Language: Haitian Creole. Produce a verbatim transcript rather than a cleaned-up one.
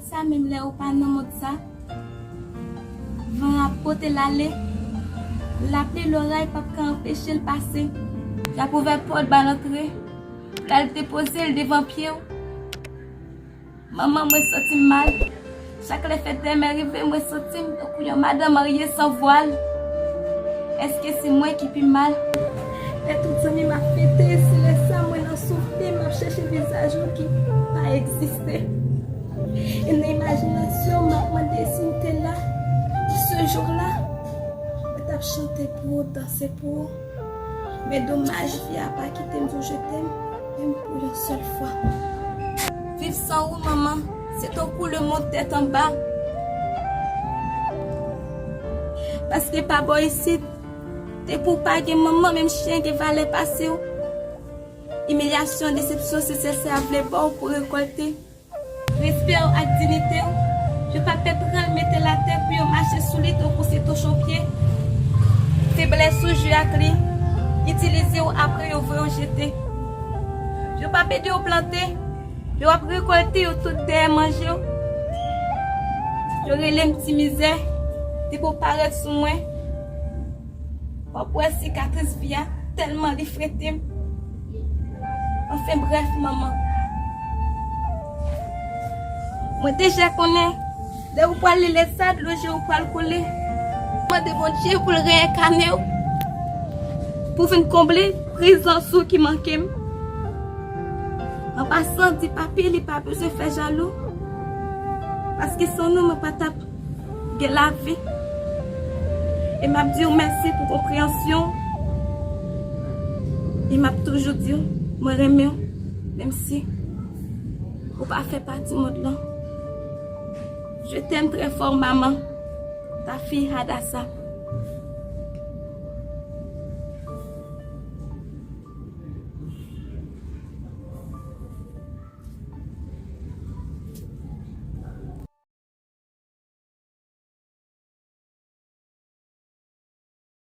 Sa menm lè ou pa nan mond sa, van ap pote l ale, lapli loray p ap ka anpeche l pase. Y ap ouvè pòt ba l antre, pou l al depoze l devan pye w. Manman, mwen santi m mal. Chak lè fèt dèmen rive, mwen santi m tankou yon madan marye san vwal. Èske se mwen ki pi mal? Lè tout zanmi m ap fete, se lè sa mwen nan soufri, m ap chèche vizaj ou ki pa egziste. E nan imajinasyon, m ap mande si m te la, se jou la, mwen t ap chante pou ou, danse pou ou. Men domaj, vi a pa kite m di w je t'aime, menm pou yon sèl fwa. Viv san ou, manman, se tankou lemonn tèt anba. Paske pa bò isit, te pou w pa gen manman, menm chen gen valè pase w. Imilyasyon, desepsyon, se sèl sa y ap vle ba w pou rekòlte. Respè w ak diyite w, yo p ap pè pran l mete l atè pou yo mache sou li tankou se tochon pye. Feblès ou jwe ak li, itilize w apre yo voye w jete. Yo p ap ede w plante, yo ap rekòlte yo tout dèyè manje w. Yo rele m ti mizè, depi w parèt sou mwen. W ap wè sikatris vi a tèlman li frete m. Anfen brèf, manman. Mwen deja konnen, lè ou pral li lèt sa, dlo je ou pral koule. Mande Bondye pou l reenkane w, pou vin konble prezans ou ki manke m. An pasan, di papi li pa bezwen fè jalou, paske san nou, mwen pa t ap gen lavi. E m ap di w mèsi pou konpreyansyon w. E m ap toujou di w, mwen renmen w, menm si ou pa fè pati mond lan. Je t'aime très fort, maman. Ta fille Hadassa.